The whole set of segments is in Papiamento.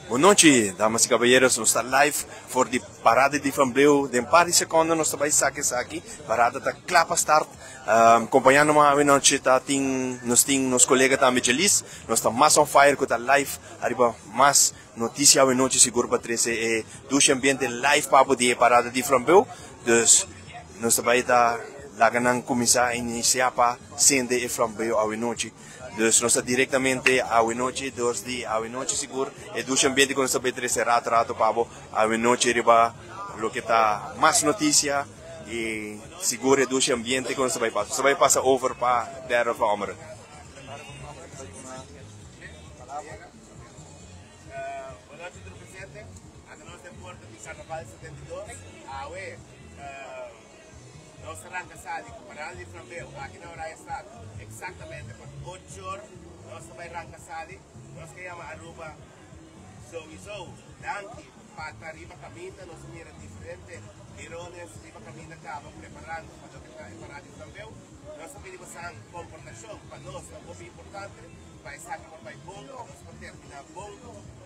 Bon nochi, damas y caballeros, nos ta live for di Parada di Flambeu. Den par di secondo nos ta bay saca esaki. Parada ta cla pa start. Compañando mi awe nochi ta tin nos tin nos colega tambe Jelis. Nos ta mas on fire cu ta live ariba mas noticia awe nochi sigur pa trece e dushi ambiente live pa bo di e Parada di Flambeu. Dus nos ta bay ta laga nan cuminsa inicia pa cende e flambeu awe nochi. Dus nos ta directamente awe nochi, dos di awe nochi sigur. E dushi ambiente cu nos ta bay trece rato rato pa bo awe nochi riba loke ta mas noticia y sigur e dushi ambiente cu nos ta bay pasa. Nos ta bay pasa over pa Daryl van Ommeren. Bonochi tur presente. Ata nos den puerto di Carnaval 72. Awe nos ta ranka sali ku Parada di Flambeu aki na Oranjestad eksaktamente pa ocho or nos ta bai ranka sali. Nos ke yama Aruba souiso danki pa ta riba kaminda. Nos a mira diferente mirones riba kaminda kaba preparando pa loke ta e Parada di Flambeu. Nos ta pidi bosan komportashon pa nos ta hopi importante. Pa esaki por bai bon, pa nos por terminá bon.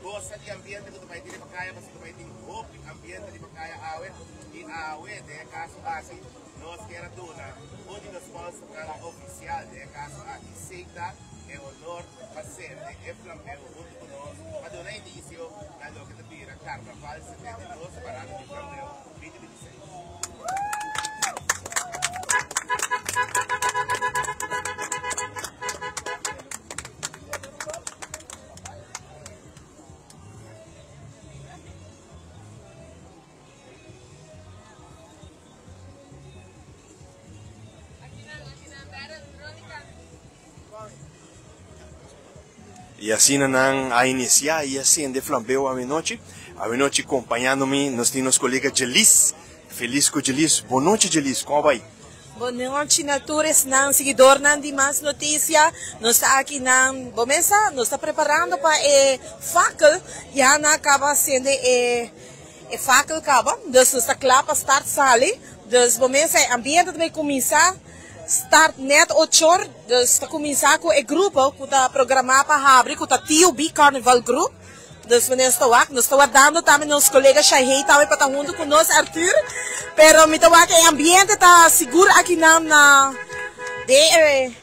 Gosa di ambiente ku ta bai tin riba kaya, pasobra ta bai tin hopi ambiente riba kaya awe. I awe, den e kaso aki, nos kier a duna un di nos sponsornan ofisial, den e kaso aki Seita, e honor pa sende e flambeu huntu ku nos pa duna inisio na loke ta bira Karnaval 72 Parada di Flambeu 2026. Y asina nan a inicia y a cende flambeo awenochi. Awenochi compañando mi nos tin nos colega Jelis. Feliz cu Jelis. Bon nochi Jelis, con a bay? Bon nochi na tur esnan siguidornan di Mas Noticia. Nos ta aki nan bo mesa, nos ta preparando pa e fakkel. Ya nan a caba cende e e fakkel caba, dus nos ta cla pa start sali. Dus bo mesa e ambiente ta bay cuminsa start net ochor, dus ta cuminsa cu e grupo cu ta programa pa habri cu ta TUB Carnival Group. Dus meneer ta wak, nos ta wardando tambe nos colega Shahey tambe pa ta hunto cu nos Arthur. Pero mi ta wak e ambiente ta sigur akinan na de e.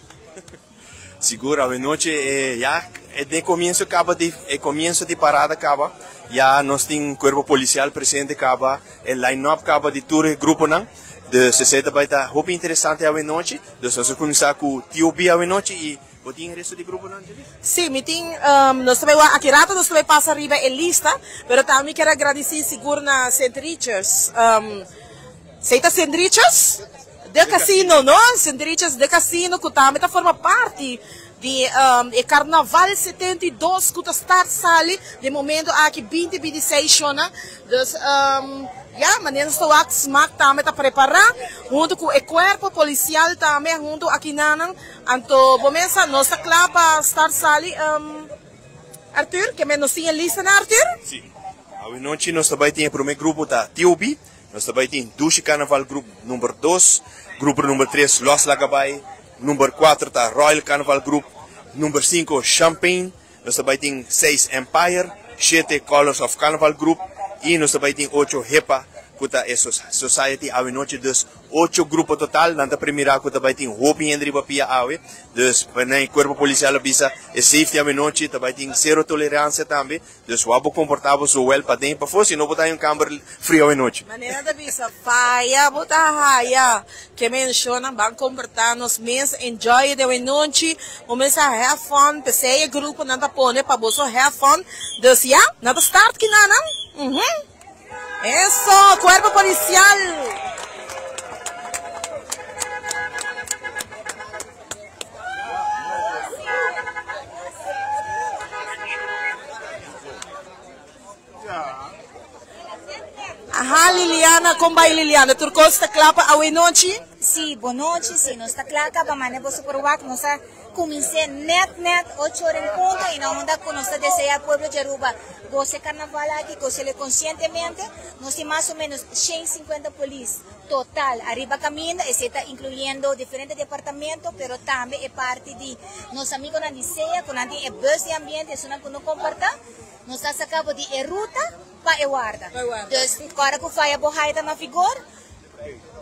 Sigur awenochi e ya e den comienzo caba di e comienzo di parada caba ya nos tin cuerpo policial presente caba e line up caba di tur e gruponan dus esey ta bay ta hopi interesante awenochi dus nos a cuminsa cu TOB awenochi y Bo tin e resto di gruponan, Janice? Sí, mi tin. Nos ta bai wak aki rato nos ta bai pasa riba e lista, pero tambe mi kier a gradisí sigur na Sint Richards. Esei ta Sint Richards? De Casino, no? Sint Richards de Casino ku tambe ta forma parti di e Karnaval 72 ku ta start sali den momento aki binti 26 shona. Dus ya, manera nos ta wak smak tambe ta prepará huntu ku e kuerpo polisial tambe huntu akinanan. Anto bo mesa nos ta kla pa start sali Arthur? Ke men nos tin e lista na Arthur? Si. Awe nochi nos ta bai tin e prome grupo ta TOB, nos ta bai tin Dushi Carnaval Group number dos, grupo number tres Los Lagabay, number kuater ta Royal Carnaval Group, number sinku Champagne, Nos ta bai tin seis Empire, shete Colors of Carnival Group y nos ta bai tin ocho HEPA cu ta e Society awe nochi. Dus ocho grupo total. Nan ta premira cu ta bai tin hopi hende riba pia awe. Dus nan e cuerpo policial a bisa e safety awe nochi ta bai tin cero tolerancia tambe. Dus wou bo comporta bo zowel paden y pafó si no bo ta haña un camber frio awe nochi. Manera ta bisa faya bo ta haya. Ke menciona ban comporta nos mes enjoy e awenochi bo mes a have fun pesey e grupo nan ta pone pa boso have fun dus ya nan ta start kinanan uhum eso cuerpo policial. Aha Liliana, kon bai Liliana? Tur kos ta kla pa awe nochi? Sí, bon nochi, sí, nos ta kla kaba mane boso por wak, nos a kumins'é nèt nèt ocho ora en punto i na unda ku nos ta deseá e pueblo di Aruba gosa e karnaval aki, gos'el konsientemente, nos tin mas o ménos 150 polis total ariba kaminda, esei ta inkluyendo diferente departamento, pero tambe e parti di nos amigonan di SEA ku nan tin e bus di ambiente, esunnan ku no kompartá. Nos ta saka bo di e ruta pa e warda. Dus ora ku faya bo haya ta na vigor.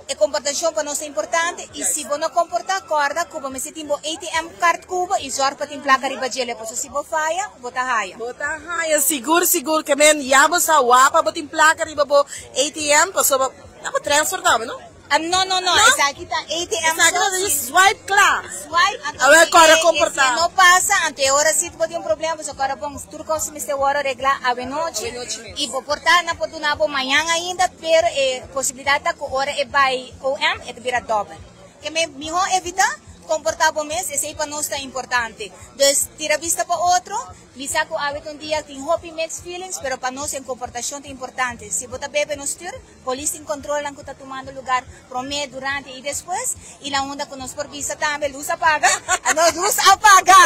E komportashon pa nos ta importante i si bo no komportá kòrda ku bo mester tin bo ATM kart ku bo i zòrg pa tin plaka riba djele pasobra si bo faya bo ta haya. Bo ta haya sigur sigur ke men ya bo sa wapa bo tin plaka riba bo ATM pasobra nan bo transfer tambe no? No no no esaki ta ATM so. Esaki ta di swipe kla. Swipe anto Awe kòrda si komportá. e no pasa anto e ora si bo tin un problema pasobra kòrda bon tur kos mester wòrdu reglá awenochi i bo por ta nan por duna bo mañan ainda pero e posibilidat ta ku ora e bai OM e ta bira dòbel. Ke me mihó evitá komportá bo mes esei pa nos ta importante. Dus tira bista pa otro. Mi sa ku awe ta un dia tin hopi mixed feelings pero pa nos e komportashon ta importante. Si bo ta bebe no stuur. Polis tin controlnan cu ta tumando lugar prome, durante y despues y na unda cu nos por bisa tambe luz a paga, no luz a paga,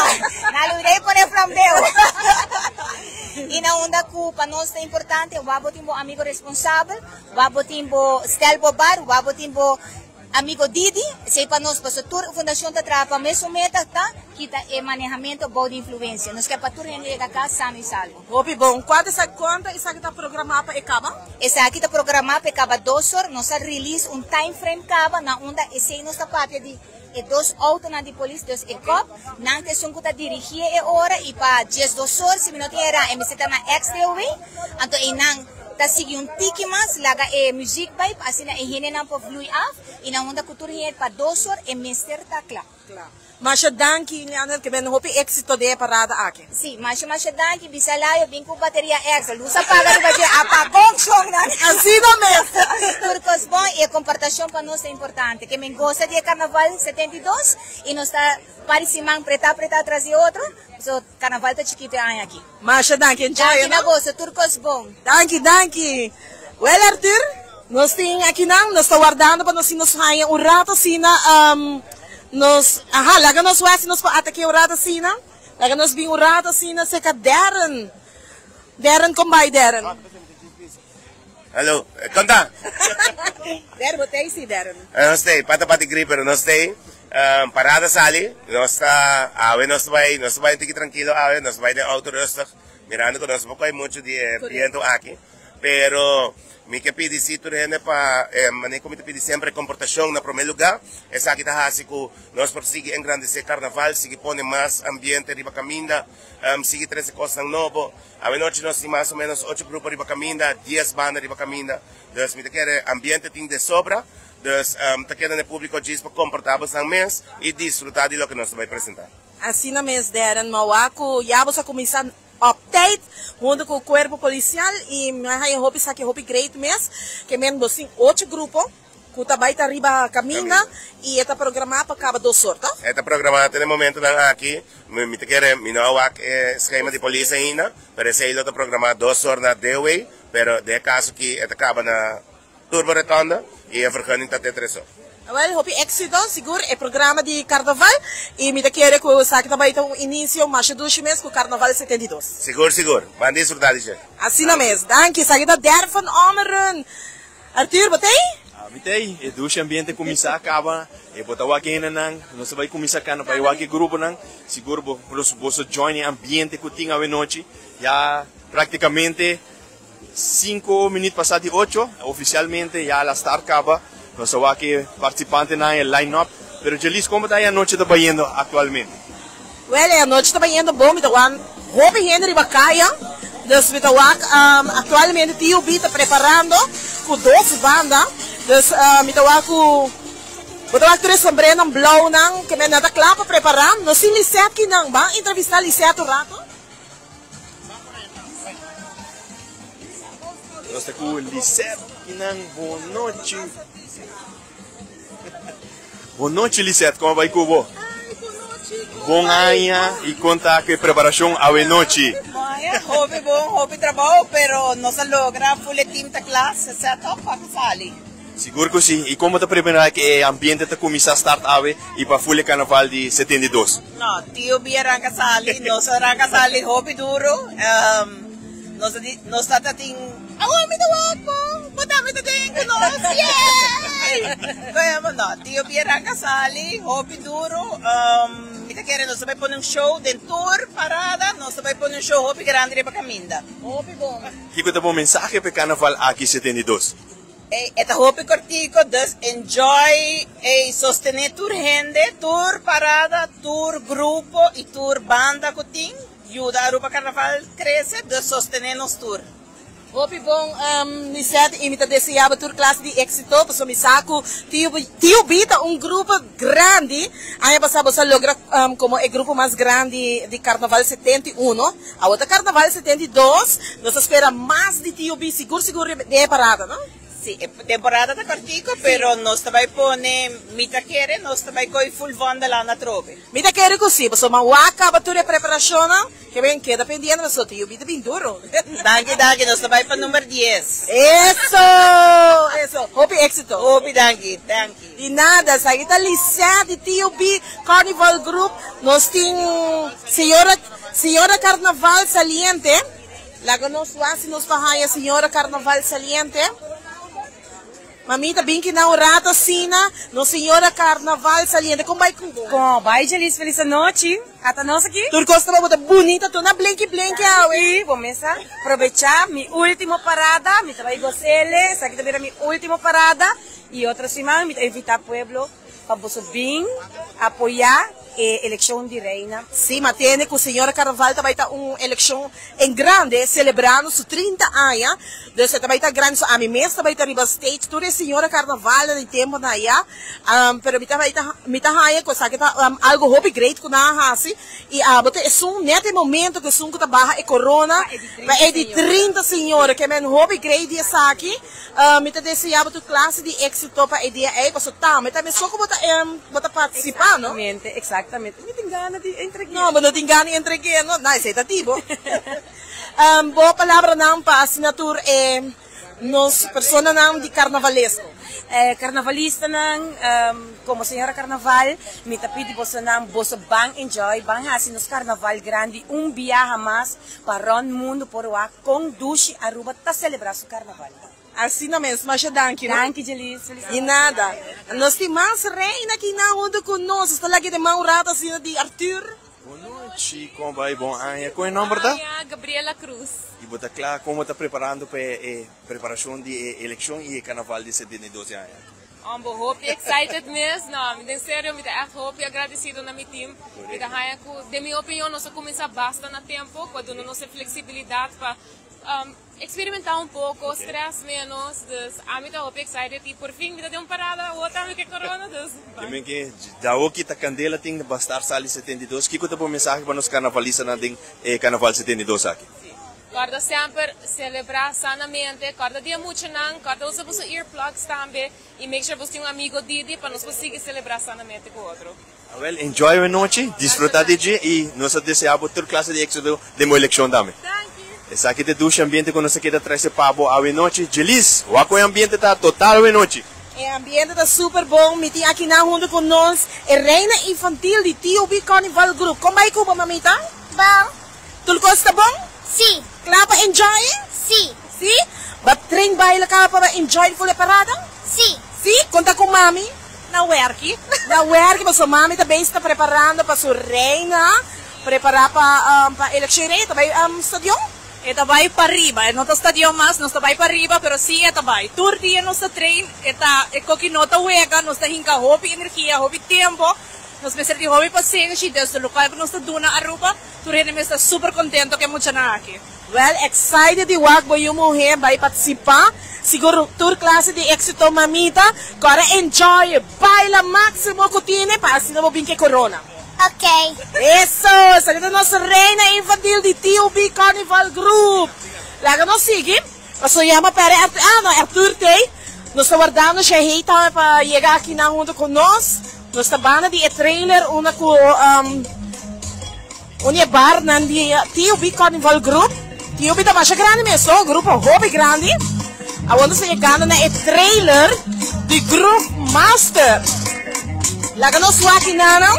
na lo iré pone flambeo y na unda cu pa nos ta importante wak bo tin bo amigo responsabel, wak bo tin bo stel bo bar, wak bo tin bo Amigo Didi, esei pa nos, pasobra tur fundacion ta traha pa mesun meta, ta kita e manehamento bou di influencia. Nos ke pa tur hende yega cas sano y salvo. Hopi bon. Cuanto esaki conta? Esaki ta programa pa e caba? Esaki ta programa pa e caba dos or. Nos a release un time frame caba na unda esei nos ta papia di e dos autonan di polis, dus e cop, nan ta esun cu ta dirigie e ora y pa 12 or, si mi no tin era, e mester ta na XDOW, anto eynan. Ta sigui un tiki mas, laga e muziek bai pa asina e hendenan por vloei af y nan unda cu tur hende pa dos or e mester ta cla. Cla. Masha danki Leonel, ke ben hopi exito den e parada aki. Si, masha masha danki, bisa Layo bin cu bateria extra, luz a paga riba dje, apagon shownan. Asina mes. Tur cos bon y e comportacion pa nos ta importante. Ke men gosa di e carnaval 72 y nos ta par di siman preta preta tras di otro, so carnaval ta chikito e aña aki. Masha danki enjoy Danki na no. boso tur kos bon. Danki danki. Wel Arthur, nos tin akinan, nos ta wardando pa nos si nos haña un rato asina nos, aha, laga nos wak si nos por atake un rato asina, laga nos bin un rato asina serka Darren. Darren kon bai Darren? Hallo, kon ta? Darren bo ta ei si Darren? Nos ta ei, pata pata grip pero nos ta ei. Parada sali, nos ta, awe nos ta bai, nos ta bai un tiki trankilo awe, nos ta bai den auto rustig, mirando ku nos no por kohe muchu di e bientu aki, pero mi ke pidi si tur hende pa, manera ku mi ta pidi semper e komportashon na prome lugá, esaki ta hasi ku nos por sigui engrandesé karnaval, sigui pone mas ambiente riba kaminda, sigui trese kosnan nobo. Awe nochi nos tin mas o menos ocho grupo riba kaminda, dies banda riba kaminda, dus mi ta kere ambiente tin de sobra. Dus ta keda na e publico djis pa comporta bosan mes y disfruta di loke nos ta bay presenta. Asina mes Darren Mawa cu ya boso a cuminsa op tijd hunto cu cuerpo policial y mi a haya hopi esaki hopi great mes ke men bo tin ocho grupo cu ta bay ta riba caminda y e ta programa pa caba dos or to? E ta programa te na e momentonan aki, mi ta kere mi no a wak e schema di polis ainda pero esey lo ta programa dos or na Dewey pero den e caso aki e ta caba na Turbo Rotonda y e vergunning ta te tres or. Awel, hopi exito sigur e programa di Carnaval y mi ta kere cu esaki ta bay ta un inicio masha dushi mes cu Carnaval 72. Sigur sigur. Ban disfruta di dje. Asina mes. Danki. Esaki ta Der van Ommeren. Arthur, bo ta ey? Mi ta ey. E dushi ambiente cuminsa caba. E bo ta wak hendenan. Nos ta bay cuminsa cana bay wak e gruponan. Sigur bo boso join e ambiente cu tin awenochi. Ya practicamente. Cinco minuut pasa di ocho, oficialmente ya la start caba. Nos a wak e participantenan, e line up. Pero Jeliz, como ta e anochi ta bayendo actualmente? Wel, e anochi ta bayendo bon. Mi ta wak hopi hende riba caya. Dus mi ta wak actualmente TUB ta preparando cu dos banda. Dus mi ta wak cu bo ta wak tur e sombrenan blauwnan ke men nan ta cla pa prepara. Nos tin Lisette kinan. Ban entrevista Lisette un rato. Nos ta ku Lisette kinan bon nochi. Bon nochi Lisette, komo bai ku bo? Bon aña i kon ta ku e preparashon awe nochi? Hopi bon, hopi trabou, pero nos a logra full e team ta kla, se set up pa sali. Sigur ku si. I kon bo ta prepará ku e ambiente ta kuminsá start awe i pa ful e karnaval di 72? No, tio bi a ranka sali, nos a ranka sali hopi duru. Nos a di, nos tata tin, Awor mi ta wak bo, bo tambe ta den ku nos, yey! Pero no, tio bi a ranka sali hopi duru. Mi ta kere nos ta bai pone un show den tur parada, nos ta bai pone un show hopi grandi riba caminda. Hopi bon. Kiko ta bo mensahe pa e carnaval aki 72? Ey, e ta hopi cortico, dus enjoy, ey, sostene tur hende, tur parada, tur grupo y tur banda cu tin, yuda Aruba Carnaval crece, dus sostene nos tur. Hopi bon Lisette y mi ta desea bo tur clase di exito pasobra mi sa cu TUB ta un grupo grandi, aña pasa boso a logra como e grupo mas grandi di Carnaval 71, awor ta Carnaval 72, nos ta spera mas di TUB sigur sigur den e parada no. Si, e temporada ta cortico pero nos ta bay pone mi ta kere nos ta bay coy full Vondeland atrobe. Mi ta kere cu si, pasobra wak caba tur e preparacionnan. Ke ben keda pendiente pasobra tin yubita bin duro. Danki danki nos ta bai pa number dies. Eso! Eso! Hopi éxito! Hopi danki, danki. Di nada, esaki ta Lisette di TUB Carnival Group. Nos tin señora señora Carnaval saliente. Laga nos wak si nos por haña señora Carnaval saliente. Mamita bin kina un rato asina, nos señora carnaval saliente con bai cu bo? Con bai Jeliz feliz anochi, ata nos aki. Tur cos ta bo ta bunita tur na blinki blinki awe. Si, bo mesa probecha mi ultimo parada, mi ta bai gozele, esaki ta bira mi ultimo parada y otro siman mi ta invita pueblo pa boso bin apoya e eleccion di reina. Si, ma tende cu señora Carnaval ta bay ta un eleccion en grande, celebrando su 30 aña, dus e ta bay ta grande, so ami mes ta bay ta riba stage tur e señora Carnaval di tempo na aya, pero mi ta bay ta, mi ta haya cu esaki ta algo hopi great cu nan a haci, y abo ta esun net e momento cu esun cu ta baha e corona pa e di 30 señora, ke men hopi great di esaki. Mi ta desea bo tur clase di exito pa e dia ey, pasobra tambe ta mesun cu bo ta bo ta participa, no? Exactamente, exactamente. Mi tin gana di entregu'e. No, bo no tin gana di entregu'e, no? No, esey ta di bo. Bo palabranan pa asina tur e nos personanan di carnavalesco. Carnavalistanan, como señora Carnaval, mi ta pidi bosonan, boso ban enjoy, ban haci nos carnaval grandi un biaha mas pa rond mundo por wak con dushi Aruba ta celebra su carnaval. Asina mes, masha danki no. Danki Jeliz, feliz Di nada. Nos tin mas reina aki nan hunto cu nos. Nos ta laki den man un rato asina di Arthur. Bon nochi, con bai? Bon aña. Con e nomber ta? Bon aña, Gabriela Cruz. Y bo ta cla? Con bo ta preparando pa e preparacion di e eleccion y e carnaval di 72 e aña? Om bo hopi excited mes. No, mi den serio mi ta echt hopi agradecido na mi team. Mi ta haña cu den mi opinion nos a cuminsa basta na tempo cu a duna nos e flexibilidad pa experimenta un poco, stress menos. Dus ami ta hopi excited y por fin mi ta den un parada awor tambe cu e corona dus. Ke men ke djawo ta candela tin pa star sali 72. Kico ta bo mensahe pa nos carnavalistanan den e carnaval 72 aki? Corda semper celebra sanamente, corda di e muchanan, corda usa boso earplugs tambe y make sure boso tin un amigo didi pa nos por sigui celebra sanamente cu otro. Awel, enjoy bo nochi, disfruta di dje y nos ta desea bo tur clase di exito den bo eleccion tambe. Esaki ta e dushi ambiente cu nos a keda trece pa bo awe nochi. Jeliz, wak con e ambiente ta total awe nochi. E ambiente ta super bon, mi tin akinan hunto cu nos e reina infantil di TOB Carnival Group. Con bay cu bo mamita? Bon. Tur kos ta bon? Sí. Kla pa enjoy? Sí. Sí? Bo train baila kaba pa bo enjoy ful e parada? Sí. Sí? Konta ku mami? Na werki. Na werki, pasobra mami ta bezig ta preparando pa su reina, prepara pa pa elekshon rei, ta bai stadion? E ta bai pariba, e no ta stadion mas, nos ta bai pariba, pero sí e ta bai. Tur dia nos ta train, e ta e koki no ta wega, nos ta hinka hopi energia, hopi tempo, nos mester tin hopi pasenshi, dus lokual ku nos ta duna Aruba, Tur hende mes ta super contento cu e muchanan aki. Well excited di wak bo yu muhe bai participa, sigur tur clase di exito mamita, kora enjoy, baila maximo cu tine pa asina bo bin ke corona. Ok. Eso! Esaki ta nos reina infantil di TUB Carnival Group. Laga nos sigui, paso yama pere Arthur, ah no Arthur tey, nos ta wardando Shahey tambe pa yega akinan hunto cu nos. Nos ta banda di e trailer unda cu un di e barnan di TUB Carnival Group. TUB ta masha grandi mes so, grupo hopi grandi. Awor nos ta yegando na e trailer di Groove Master. Laga nos wak hinana.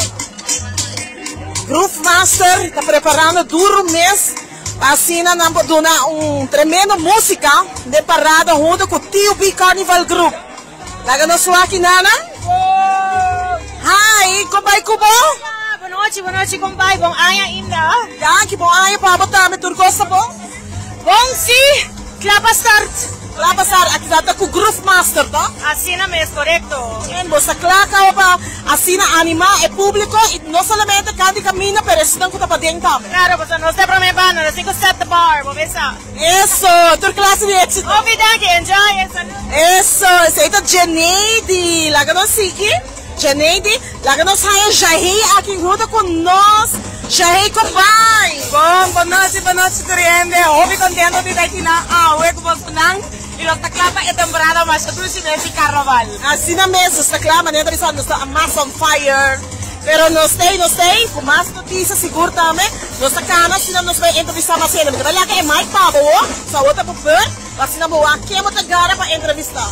Groove Master ta preparando duro mes pa asina nan por duna un tremendo musica den parada hunto cu TUB Carnival Group. Laga nos wak hinana. Hi, con bai cu bo? nochi, bon nochi compay, bon aña inda. Danki, bon aña pa bo tambe, tur cos ta bon? Bon si, cla pa start. Cla pa start, aki ta cu Groove Master to? Asina mes, corecto. En bo sa cla caba pa asina anima e publico y no solamente canta y camina pero esnan cu ta paden tambe. Claro, pasobra nos ta e prome banda, nos tin cu set the bar, bo mesa. Eso, tur clase di exito. Hopi danki, enjoy e saludo. Eso, esey ta Jeneidy, laga nos sigui. Jeneidy, laga nos haya Jahey aki hunto cu nos. Jahey, con bay? Bon, bon nochi, bon nochi tur hende. Hopi contento di ta aki nan awe cu bosonan y nos ta cla pa e temporada masha dushi mes di carnaval. Asina mes, nos ta cla, manera ta bisa nos ta mas on fire. Pero nos t'ey, nos t'ey cu mas noticia sigur tambe. Nos ta cana asina nos bay entrevista mas hende. Mi ta bay laga e mic pa bo, so awor ta bo beurt, pa asina bo wak ken bo ta gara pa entrevista.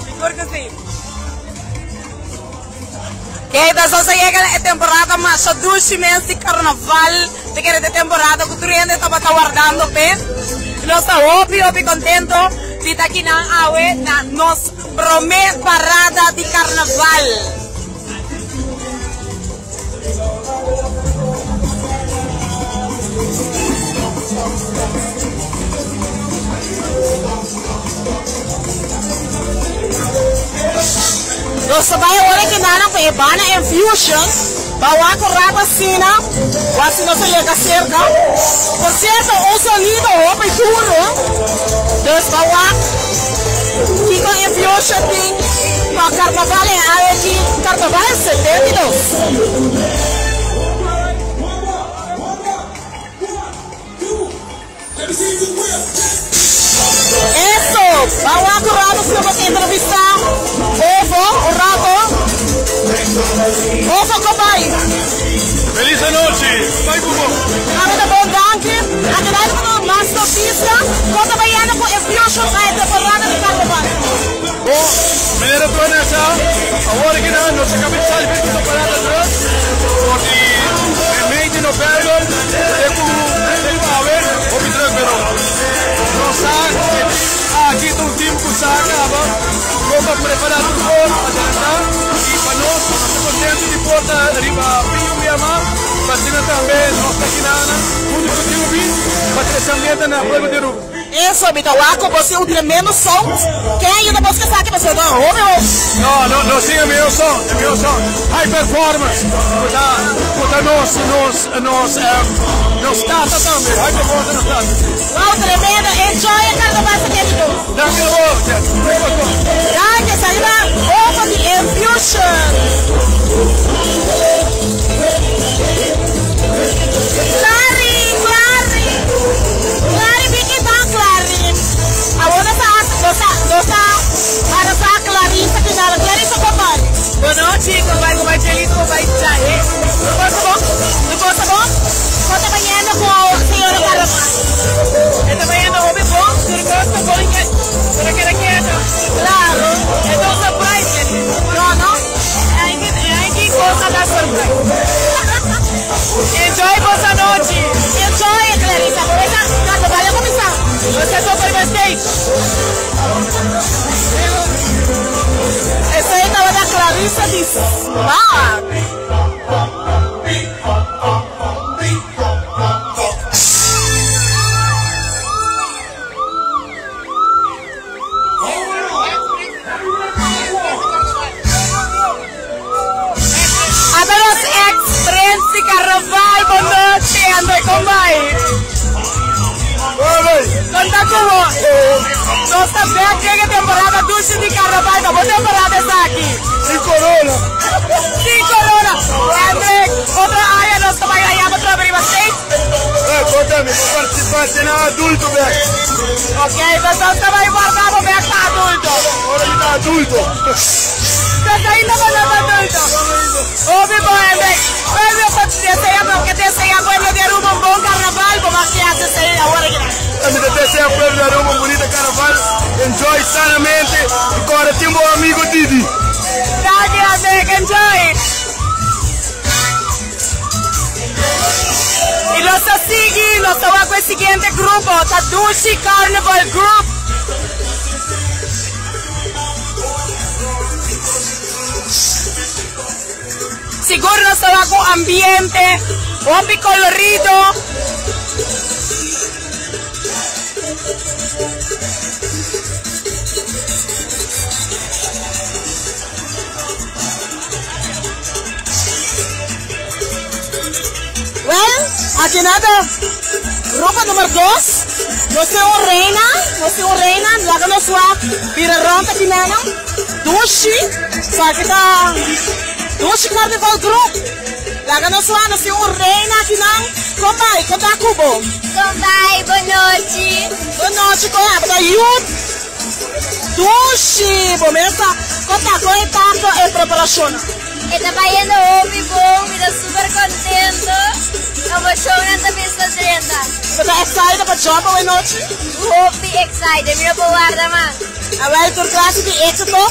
Sigur cu si. Kei ta so sa yega na e temporada masha dushi mes di carnaval. Ta kere ta e temporada cu tur hende tabata wardando p'e. Nos ta hopi hopi contento di ta akinan awe na nos prome parada di carnaval. Nos ta bai ora ki nan pa e bana Infusion pa wak un rato asina wak si nos a yega cerca. Por cierto un sonido hopi duro dus pa wak kiko Infusion tin pa carnaval e aña aki carnaval 72. Eso! Ban wak un rato si no por entrevista Ovo un rato. Ovo ko bai? Feliz anochi! Bai ku bo! Abo ta bon danki. A keda algo no mas noticia? Kon ta bayendo ku e fusion pa e temporada di carnaval? Bon, meneer a torna sa, awor aki nan nos a caba di sali for di temporada druk for di mei di november te cu te cu awe hopi druk pero nos sa cu e team aki ta un team cu sa caba con pa prepara tur cos adelanta y pa nos nos ta contento di por ta riba pio bia mas pa asina tambe nos ta kinanan hunto cu Team Beat pa trece ambiente na pueblo di Aruba. Eso, mi ta wak ku bo tin un tremendo sound. Ken a yuda bos ku esaki? Pasobra bo a hopi hopi. No, no, nos tin e mihó sound, e mihó sound. High performance, ku ta, ku ta nos, nos, nos, nos tata tambe. High performance ta nos tata, si. Wow, tremendo. Enjoy e carnaval 72. Danki na bo, Jess. Danki, esaki ta Opa di Infusion. Clary, Clary, Clary, bin ki dan Clary. Awor nos a, nos a, nos a arasa Clarissa ki nada. Clarissa, kon bai? Bon nochi, kon bai, kon bai Chelito, kon bai Chahe. Tur kos ta bon? Tur kos ta bon? Kon ta bayendo ku señora Carabal? E ta bayendo hopi bon, tur kos ta bon, pero keda keto. Claro. E ta un surprise, Chelito. No, no. Ai ki cosa da surprise. Enjoy boso anochi. Enjoy Clarissa. Aprovecha carnaval ya cuminsa. Nos ta topa riba stage. Esey tabata Clarissa di Smaak. Ata nos ex prens di carnaval bon nochi Andre con bai? Con ta como? Nos ta bek den e temporada dushi di carnaval ta bo temporada esaki. Sin corona. Sin corona. Andre otro aña nos ta bai haya bo trobe riba stage. Eh, conta mi por participa te na adulto bek. Ok, pues nos ta bai warda bo bek pa adulto. Ora mi ta adulto. Pues ainda bo no ta adulto. Hopi bon, Hendrik. Pueblo ta desea bo ke desea pueblo di Aruba un bon carnaval, bo mas ke haci esey awor aki nan. Mi ta desea pueblo di Aruba un bunita carnaval, enjoy sanamente y corda tin bo amigo Didi. Danki, Hendrik. Enjoy. Y nos ta sigui, nos ta wak cu e siguiente grupo, ta Dushi Carnival Group. Sigur nos ta wak un ambiente hopi colorido. Well, aki na ta grupo numero dos. Nos tin un reina, nos tin un reina, laga nos wak bira rond aki nana. Dushi, esaki ta Dushi Carnival Group. Laga nos wak, nos tin un reina aki nan. Kon bai? Kon ta ku bo? Kon bai? Bon nochi. Bon nochi, kon aba ta yut? Dushi, bo mes ta kon ta kon e ta ku e preparashonnan? E ta bayendo hopi bon, mi ta super contento, emocionnan ta bisa drenta. Bo ta excited pa jump awe nochi? Hopi excited, mi no por warda mas. Awel tur clase di exito,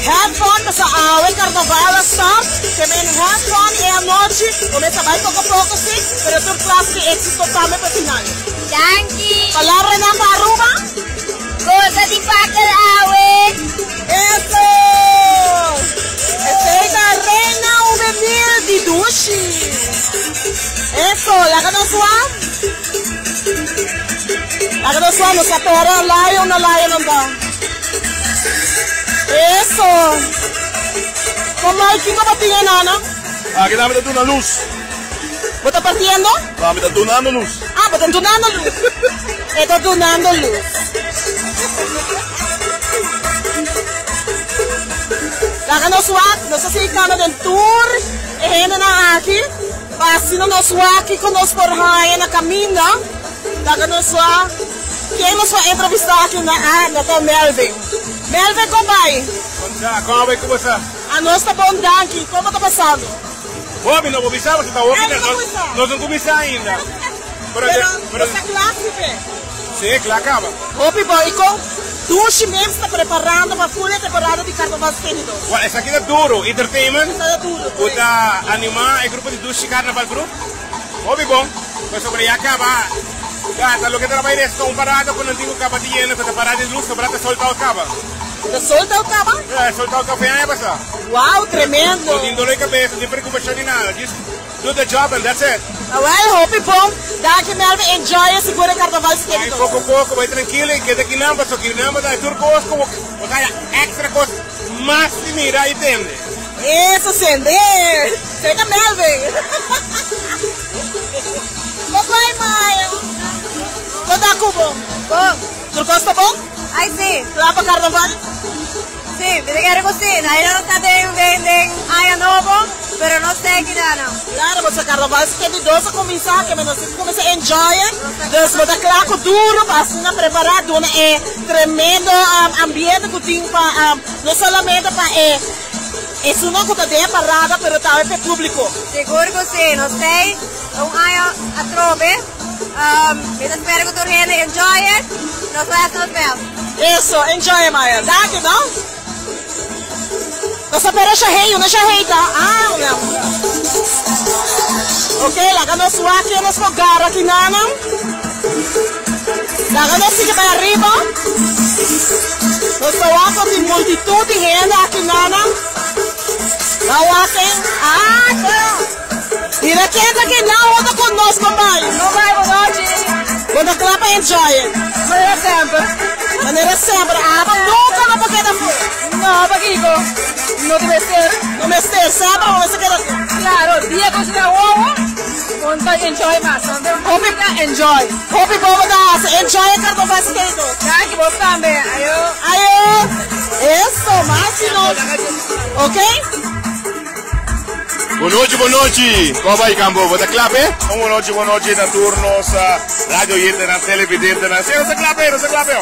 have fun pasobra awe carnaval a start, te men have fun e anochi, bo mes ta bay poco poco si, pero tur clase di exito tambe pa final. Danki. Palabranan pa Aruba? Goza di fakkel awe! Eso! Esey ta Reina Juvenil di Dushi! Eso! Laga nos wak! Laga nos wak, nos ta pera Lion na Lion nan ta. Eso! Komai kiko bo tin enana? Aki nan mi ta duna lus. Bo ta partiendo? No, mi ta dunando lus. Ah, bo ta dunando lus. E ta dunando lus. Laga nos wak, nos ta sigui cana den tur e hendenan aki, pa asina nos wak kico nos por haya na caminda. Laga nos wak ken nos por entrevista aki na, ah, na ta Melvin. Melvin, con bay? Con ta, con a bay cu bo sa? Anos ta bon, danki. Como ta pasando? Hopi no por bisa pasobra ta hopi na nos no cuminsa ainda. Pero pero ta cla si pe. Si cla caba. Hopi bon y con Dushi mes ta preparando pa full e temporada di Carnaval 72. Well esaki ta duro entertainment Esaki ta duro cu ta anima e grupo di Dushi Carnaval Group. Hopi bon pasobra ya caba ya ta loke ta bay resta un parada cu nan tin cu caba di yena cu ta parada di luz sobra ta sold out caba. Ta sold out caba? Ya sold out caba aña pasa. Wow, tremendo! No tin dolor di cabeza, no tin preocupacion di nada, just do the job and that's it. Awel, hopi bon. Danki Melvin, enjoy e sigur e carnaval 72. Bai poco poco, bai trankilo y keda kinan paso kinan bo ta tur cos cu bo ta haya extra cos mas di mira y tende. Eso sende! Sega Melvin! Bo bai Maya! Bo ta cu bo? Bon. Tur cos ta bon? Ay si. Cla pa carnaval? Si, mi ta kere ku si. Aina nos ta den den den aña nobo, pero nos ta e kidanan. Claro, pasobra carnaval 72 a cuminsa, ke nos tin cu cuminsa enjoy e. Dus bo ta cla cu duro pa asina prepara duna e tremendo ambiente cu tin pa no solamente pa e esunnan cu ta den e parada, pero tambe pa e publico. Sigur cu si, nos ta ei un aña atrobe. Mi ta spera cu tur hende enjoy e. Nos ta haci nos best. Eso, enjoy e Maya. Danki no. Nos ta pera Shahey, unda Shahey ta? Ah, unda. Ok, laga nos wak ken nos por gara aki nanan. Laga nos sigui bai ariba. Nos ta wak ku tin multitud di hende aki nanan. Ba wak ken. Ah, ta. Mira ken ta keda unda ku nos por bai. No bai bo nochi. Bo ta kla pa enjoy e. Manera semper. Manera semper. Abo nunka no por keda fu. No, pakiko? No ta mester. No mester. Semper bo mester keda fu. Claro, dia ku si na wowo, bo ta enjoy mas. Hopi enjoy. Hopi bo bo ta hasi. Enjoy e karnaval 72. Danki, bos tambe. Ayo. Ayo. Eso, mas si no. Ok. Bon nochi bon nochi Como bai Cambo bo ta kla p'e? Bon nochi bon nochi na tur nos radio oyentenan televidentenan si nos ta kla p'e nos ta kla p'e.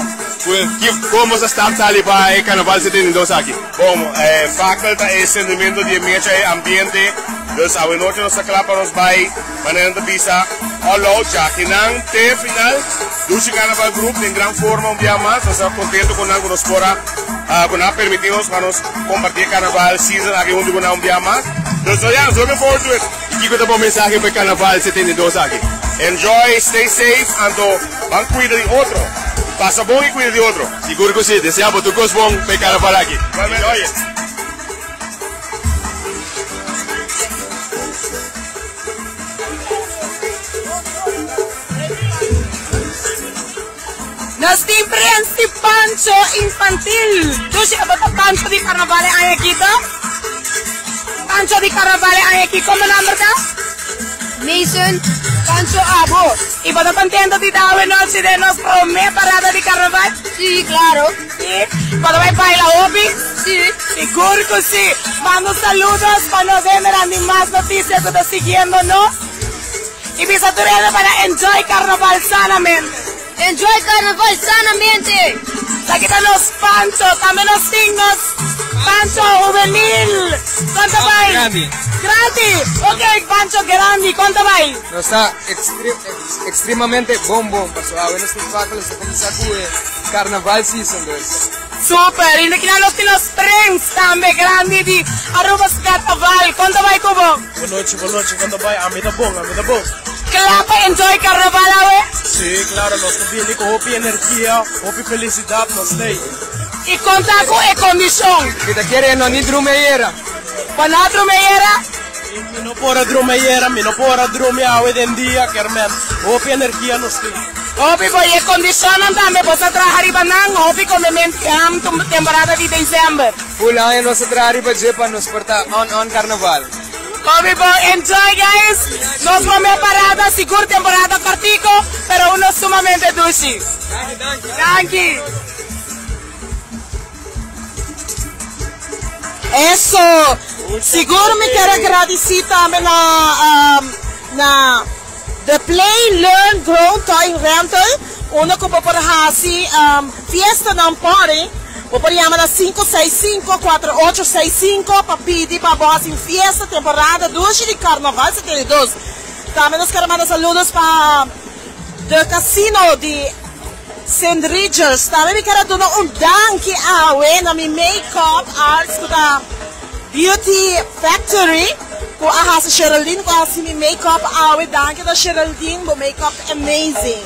Como sa start sali pa e carnaval 72 aki? Bon e fakkel ta e sentimiento di e mecha e ambiente dus awe nochi nos ta kla pa nos bai manera nan ta bisa all out djakinan te final Dushi Carnaval Group den gran forma un bia mas nos ta contento cu nan cu nos por a Cu nan a permiti nos pa nos comparti e carnaval season aki hunto cu nan un bia mas. Dus so ya, nos looking forward to it. Y kico ta bo mensahe pa e carnaval 72 aki? Enjoy, stay safe, anto ban cuida di otro. Pasa bon y cuida di otro. Sigur cu si. Desea bo tur cos bon pa e carnaval aki. Igualmente. Enjoy it. Nos tin Prens di Pancho Infantil. Dushi abo ta Pancho di Carnaval e aña aki to? Pancho di Carnaval e aña aki, como nomber ta? Mason. Pancho abo. Y bo ta contento di ta awe nochi den nos prome parada di Carnaval? Si, claro. Si? Bo ta bay baila hopi? Si. Sigur cu si. Manda saludos pa nos hendenan di Mas Noticia cu ta siguiendo nos. Y bisa tur hende pa nan enjoy Carnaval sanamente. Enjoy Carnaval sanamente! Esaki ta nos Pancho, tambe nos tin nos Pancho juvenil. Kon ta bai? Grandi. Grandi! Ok, Pancho grandi, kon ta bai? Nos ta extremamente bon bon, pasobra awe nos tin fakkel, nos ta kuminsá ku e Carnaval season dus. Super! I kina nos tin nos prins tambe grandi di Aruba's Carnaval. Kon ta bai ku bo? Bon nochi, bon nochi, kon ta bai? Ami ta bon, ami ta bon. Kla pa enjoy Carnaval awe? Si, klaro, nos ta bini ku hopi energia, hopi felisidat, nos t'ei. I kon ta ku e kondishon? Mi ta kere no ni drumi ayera. Bo no a drumi ayera? Mi no por a drumi ayera, mi no por a drumi awe den dia, kermen hopi energia nos tin. Hopi bo, i e kondishonnan tambe bo sa traha riba nan, hopi komementu i ham temporada di december. Full aña nos a traha riba dje pa nos por ta on on carnaval. Hopi bo, enjoy guys, nos prome parada sigur temporada kortiko, pero uno sumamente dushi. Danki, danki. Danki. Eso! Sigur mi kier a gradici tambe na na The Play Learn Grow Toy Rental unda cu bo por haci fiestanan party. Bo por yama na 565 4865 pa pidi pa bo haci un fiesta temporada dushi di Carnaval 72. Tambe nos kier a manda saludos pa The Casino di. Sint Regis, tambe mi ker a duna un danki awe na mi make-up arts ku ta Beauty Factory ku a hasi Sheraldine ku a hasi mi make-up awe. Danki na Sheraldine, bo make-up ta amazing.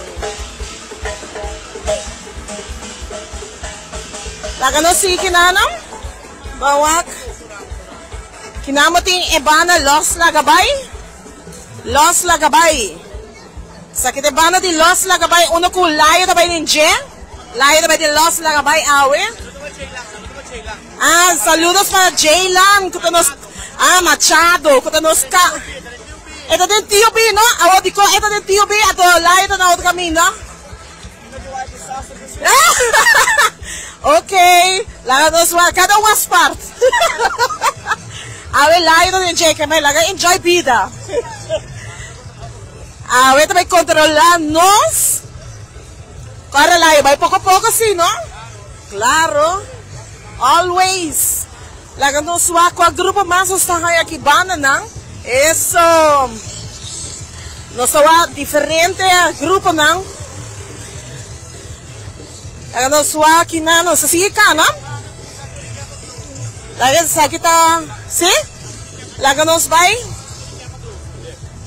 Laga nos sigui kinanan. Ban wak. Kinan bo tin e banda los laga bai. Los laga bai. Esaki ta e banda di Los Laga Bai unda ku Layo ta bai den dje. Layo ta bai den Los Laga Bai awe. Ah, saludos pa Jaylan ku ta nos ah Machado ku ta nos ka E ta den TUB no? Awor dikon e ta den TUB ato Layo ta na otro kaminda? Ok, laga nos wak kada un aspart. Awe Layo ta den dje keme laga enjoy bida. Awe ta bai controla nos. Ora Layo bai poco poco si no? Claro. Always. Laga nos wak cua grupo mas nos ta haya aki banda nan. Eso. Nos ta wak diferente gruponan. Laga nos wak kinan nos ta sigui cana. Laga esaki ta, si? Laga nos bai.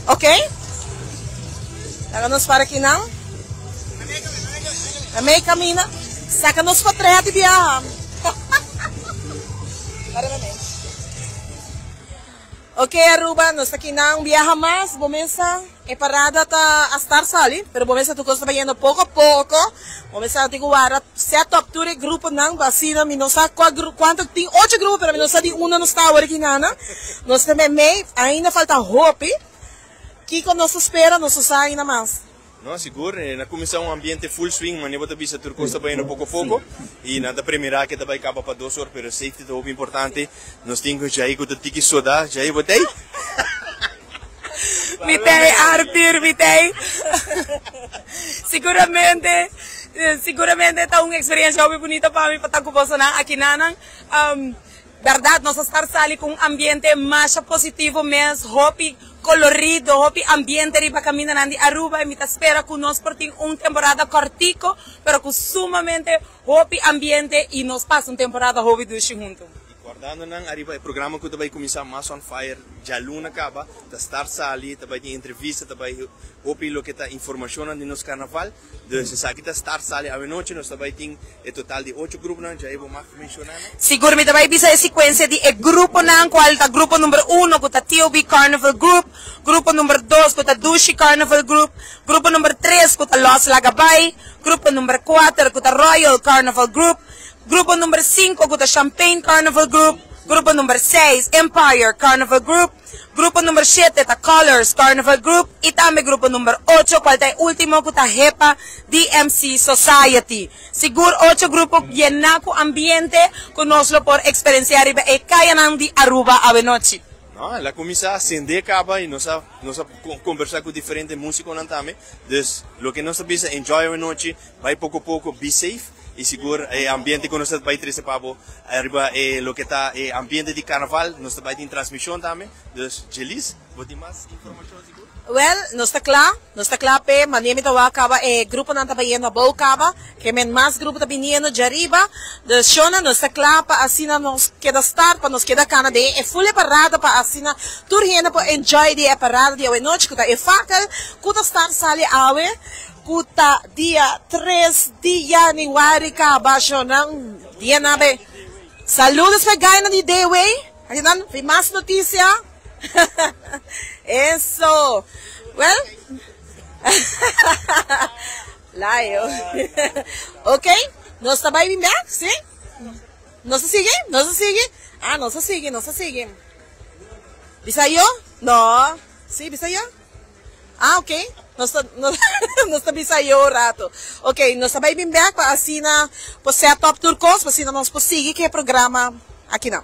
Ok. Laga nos para kinan. Na mei camina. Saca nos potret di biaha. Para na mei. Ok Aruba, nos ta kinan un biaha mas. Bo mesa. E parada ta a start sali, pero bo mester tur cos ta bayendo poco poco. Bo mester tin cu wara set up tur e gruponan pa asina mi no sa cua grupo, cuanto tin ocho grupo pero mi no sa di unda nos ta awor aki nana. Nos ta meimei, ainda falta hopi. Kico nos ta spera nos no sa ainda mas. No, sigur, na cuminsa un ambiente full swing, mane bo ta bisa tur cos ta bayendo poco poco y nan ta premira ke ta bay caba pa dos or, pero safety ta hopi importante. Nos tin cu Jai cu ta tiki soda, Jai bo t'ey? Mi t'ey Arthur, mi t'ey. Siguramente, siguramente ta un experiencia hopi bunita pa mi pa ta cu bosonan aki nanan. Berdad nos a start sali cu un ambiente masha positivo mes, hopi colorido, hopi ambiente riba camindanan di Aruba y mi ta spera cu nos por tin un temporada cortico pero cu sumamente hopi ambiente y nos pasa un temporada hopi dushi hunto. Cordando nan ariba e programa cu ta bay cuminsa mas on fire djaluna caba ta start sali ta bay tin entrevista ta bay hopi loke ta informacionnan di nos carnaval dus esaki ta start sali awenochi nos ta bay tin e total di ocho gruponan dja bo mag menciona nan. Sigur mi ta bay bisa e secuencia di e gruponan cual ta grupo number uno cu ta TOB Carnival Group, grupo number dos cu ta Dushi Carnival Group, grupo number tres cu ta Los Laga Bay, grupo number cuater cu ta Royal Carnival Group, Grupo number sinku ku ta Champagne Carnival Group, grupo number seis Empire Carnival Group, grupo number shete ta Colors Carnival Group i tambe grupo number ocho kual ta e ultimo ku ta Hepa DMC Society. Sigur ocho grupo yená ku ambiente ku nos lo por eksperensiá riba e kayanan di Aruba awenochi. No, el a kuminsá sende kaba i nos a nos a kombersá ku diferente músikonan tambe. Dus loke nos ta bisa enjoy awenochi, bai poko poko, be safe. Y sigur e ambiente cu nos ta bay trece pa bo ariba e loke ta e ambiente di carnaval, nos ta bay tin transmision tambe. Dus Jeliz, bo tin mas informacion sigur? Wel, nos ta cla, nos ta cla p'e mania mi ta wak caba e gruponan ta bayendo abou caba, ke men mas grupo ta biniendo djariba. Dus shona, nos ta cla pa asina nos keda start, pa nos keda cana den e full e parada pa asina tur hende por enjoy di e parada di awenochi cu ta e fakel cu ta start sali awe. Ku ta dia tres di yanüari kaba shownan dia nabe. Saludos pa e gainan di Dewey. Akinan tin mas notisia. Eso. Well. Layo. Ok, nos ta bai bin bek, si? Nos ta sigui? Nos ta sigui? Ah, nos ta sigui, nos ta sigui. Bisa yo? No. Si, bisa yo? Ah ok, nos ta nos ta bisa ayo un rato. Ok, nos ta bai bin bek pa asina por set up tur kos pa asina nos por sigui ku e programa akinan.